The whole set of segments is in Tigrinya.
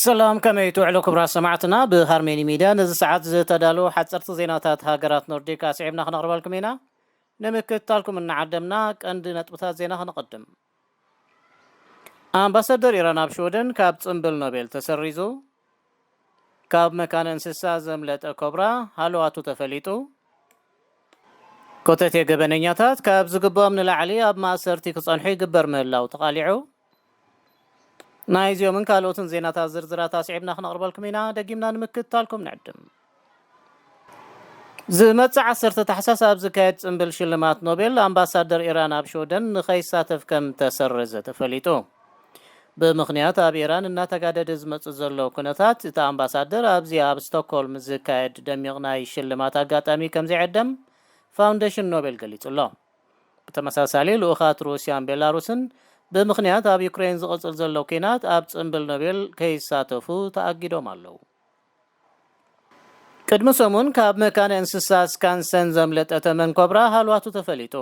ሰላም፣ ከመይ ትውዕሉ ክቡራት ሰማዕትና? ብሃርሜኒ ሚድያ ነዚ ሰዓት ዝተዳለዉ ሓፀርቲ ዜናታት ሃገራት ኖርዲክ ኣስዒብና ክነቕርበልኩም ኢና። ንምክትታልኩም እናዓደምና ቀንዲ ነጥብታት ዜና ክነቐድም። ኣምባሳደር ኢራን ኣብ ሽወደን ካብ ጽምብል ኖቤል ተሰሪዙ። ካብ መካነ እንስሳ ዘምለጠ ኮብራ ሃለዋቱ ተፈሊጡ። ኮተቴ ገበነኛታት ካብ ዝግብኦም ንላዕሊ ኣብ ማእሰርቲ ክጸንሑ ይግበር ምህላው ተቓሊዑ። ናይዚኦምን ካልኦትን ዜናታት ዝርዝራት ኣስዒብና ክነቕርበልኩም ኢና። ደጊምና ንምክትታልኩም ንዕድም። ዝመጽእ ዓሰርተ ታሕሳስ ኣብ ዝካየድ ጽምብል ሽልማት ኖቤል ኣምባሳደር ኢራን ኣብ ሽወደን ንኸይሳተፍ ከም ተሰረዘ ተፈሊጡ። ብምኽንያት ኣብ ኢራን እናተጋደደ ዝመጽእ ዘሎ ኩነታት፣ እቲ ኣምባሳደር ኣብዚ ኣብ ስቶክሆልም ዝካየድ ደሚቕ ናይ ሽልማት ኣጋጣሚ ከም ዘይዕደም ፋውንዴሽን ኖቤል ገሊጹ ኣሎ። ብተመሳሳሊ፣ ልኡኻት ሩስያን ቤላሩስን ብምኽንያት ኣብ ዩክሬን ዝቕጽል ዘሎ ኲናት ኣብ ጽምብል ኖቤል ከይሳተፉ ተኣጊዶም ኣለዉ። ቅድሚ ሰሙን ካብ መካነ እንስሳ ስካንሰን ዘምለጠ ተመን ኮብራ ሃልዋቱ ተፈሊጡ።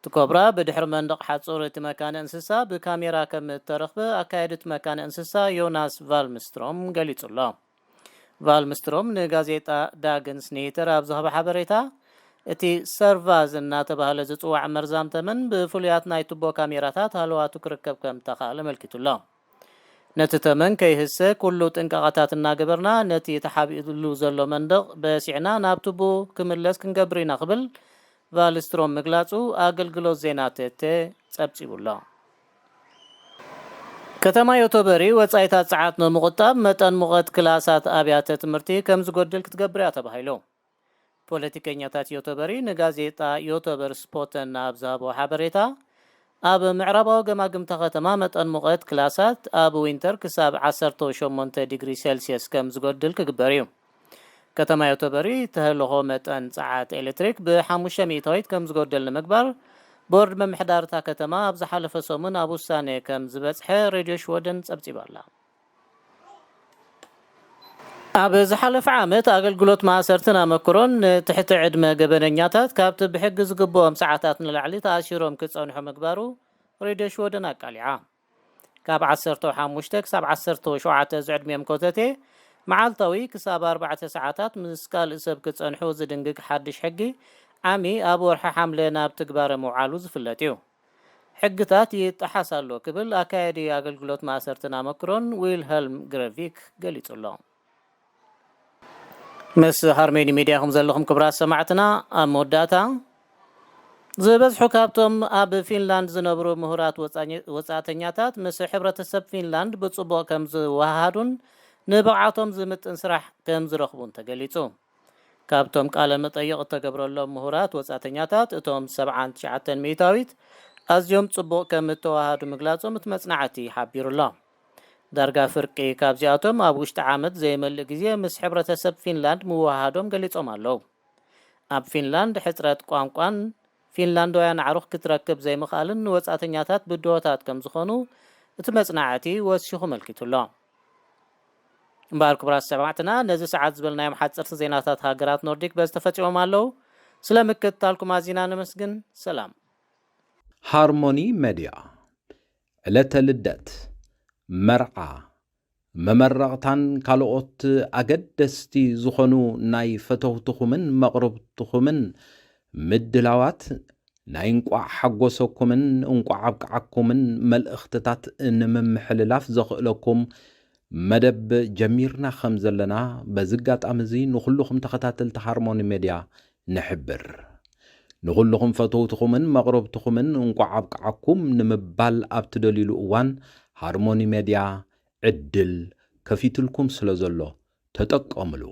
እቲ ኮብራ ብድሕሪ መንደቕ ሓጹር እቲ መካነ እንስሳ ብካሜራ ከም እተረኽበ ኣካየዲ እቲ መካነ እንስሳ ዮናስ ቫልምስትሮም ገሊጹ ኣሎ። ቫልምስትሮም ንጋዜጣ ዳግንስ ኒሄተር ኣብ ዝሃቦ ሓበሬታ፣ እቲ ሰርቫዝ እናተባህለ ዝጽዋዕ መርዛም ተመን ብፍሉያት ናይ ቱቦ ካሜራታት ሃለዋቱ ክርከብ ከም እተኻእለ ኣመልኪቱ ኣሎ። ነቲ ተመን ከይህሰ ኩሉ ጥንቃቐታት እናገበርና፣ ነቲ ተሓቢእሉ ዘሎ መንደቕ በሲዕና ናብ ቱቦ ክምለስ ክንገብር ኢና ክብል ቫልስትሮም ምግላጹ ኣገልግሎት ዜና ቴቴ ጸብጺቡ ኣሎ። ከተማ ዮቶበሪ ወጻኢታት ጸዓት ንምቑጣብ መጠን ሙቐት ክላሳት ኣብያተ ትምህርቲ ከም ዝጎድል ክትገብር እያ ተባሂሉ። ፖለቲከኛታት ዮቶበሪ ንጋዜጣ ዮቶበር ስፖተን ኣብ ዝሃቦ ሓበሬታ፣ ኣብ ምዕራባዊ ገማግምታ ከተማ መጠን ሙቐት ክላሳት ኣብ ዊንተር ክሳብ ዓሰርተ ሸሞንተ ዲግሪ ሴልሲየስ ከም ዝጎድል ክግበር እዩ። ከተማ ዮቶበሪ ተህልኾ መጠን ጸዓት ኤሌክትሪክ ብሓሙሽተ ሚእታዊት ከም ዝጎደል ንምግባር፣ ቦርድ መምሕዳርታ ከተማ ኣብ ዝሓለፈ ሰሙን ኣብ ውሳኔ ከም ዝበጽሐ ሬድዮ ሽወደን ጸብጺባ ኣላ። ኣብ ዝሓለፈ ዓመት ኣገልግሎት ማእሰርትን ኣመክሮን ንትሕቲ ዕድመ ገበነኛታት ካብቲ ብሕጊ ዝግብኦም ሰዓታት ንላዕሊ ተኣሲሮም ክጸንሑ ምግባሩ ሬድዮ ሽወደን ኣቃሊዓ። ካብ ዓሰርተ ሓሙሽተ ክሳብ ዓሰርተ ሸውዓተ ዝዕድሚኦም ኮተቴ፣ መዓልታዊ ክሳብ ኣርባዕተ ሰዓታት ምስ ካልእ ሰብ ክጸንሑ ዝድንግግ ሓድሽ ሕጊ ዓሚ ኣብ ወርሒ ሓምለ ናብ ትግባረ ምውዓሉ ዝፍለጥ እዩ። ሕግታት ይጠሓስ ኣሎ ክብል ኣካያዲ ኣገልግሎት ማእሰርትን ኣመክሮን ዊልሄልም ግረቪክ ገሊጹ ኣሎ። ምስ ሃርሜኒ ሚድያ ኢኹም ዘለኹም ክቡራት ሰማዕትና። ኣብ መወዳእታ፣ ዝበዝሑ ካብቶም ኣብ ፊንላንድ ዝነብሩ ምሁራት ወጻኘ-፣ ወጻእተኛታት ምስ ሕብረተሰብ ፊንላንድ ብጽቡቕ ከም ዝወሃሃዱን ንብቕዓቶም ዝምጥን ስራሕ ከም ዝረኽቡን ተገሊጹ። ካብቶም ቃለ መጠይቕ እተገብረሎም ምሁራት ወጻእተኛታት፣ እቶም ሰብዓን ትሽዓተን ሚእታዊት ኣዝዮም ጽቡቕ ከም እተወሃሃዱ ምግላጾም እቲ መጽናዕቲ ሓቢሩ ኣሎ። ዳርጋ ፍርቂ ካብዚኣቶም ኣብ ውሽጢ ዓመት ዘይመልእ ግዜ ምስ ሕብረተሰብ ፊንላንድ ምውሃሃዶም ገሊጾም ኣለዉ። ኣብ ፊንላንድ ሕጽረት ቋንቋን ፊንላንዳውያን ኣዕሩኽ ክትረክብ ዘይምኽኣልን ንወጻእተኛታት ብድሆታት ከም ዝኾኑ እቲ መጽናዕቲ ወሲኹ ኣመልኪቱ ኣሎ። እምበኣር ክቡራት ሰማዕትና፣ ነዚ ሰዓት ዝበልናዮም ሓጸርቲ ዜናታት ሃገራት ኖርዲክ በዚ ተፈጺሞም ኣለዉ። ስለ ምክትታልኩም ኣዚና ነመስግን። ሰላም። ሃርሞኒ ሜድያ፣ ዕለተ ልደት፣ መርዓ፣ መመረቕታን ካልኦት ኣገደስቲ ዝኾኑ ናይ ፈተውትኹምን መቕርብትኹምን ምድላዋት፣ ናይ እንቋዕ ሓጎሰኩምን እንቋዕ ኣብቅዓኩምን መልእኽትታት ንምምሕልላፍ ዘኽእለኩም መደብ ጀሚርና ከም ዘለና በዚ ኣጋጣሚ እዚ ንኹልኹም ተኸታተልቲ ሃርሞኒ ሜድያ ንሕብር። ንኹልኹም ፈተውትኹምን መቕረብትኹምን እንቋዕ ኣብቅዓኩም ንምባል ኣብ ትደልዩሉ እዋን ሃርሞኒ ሜድያ ዕድል ከፊትልኩም ስለ ዘሎ ተጠቀምሉ።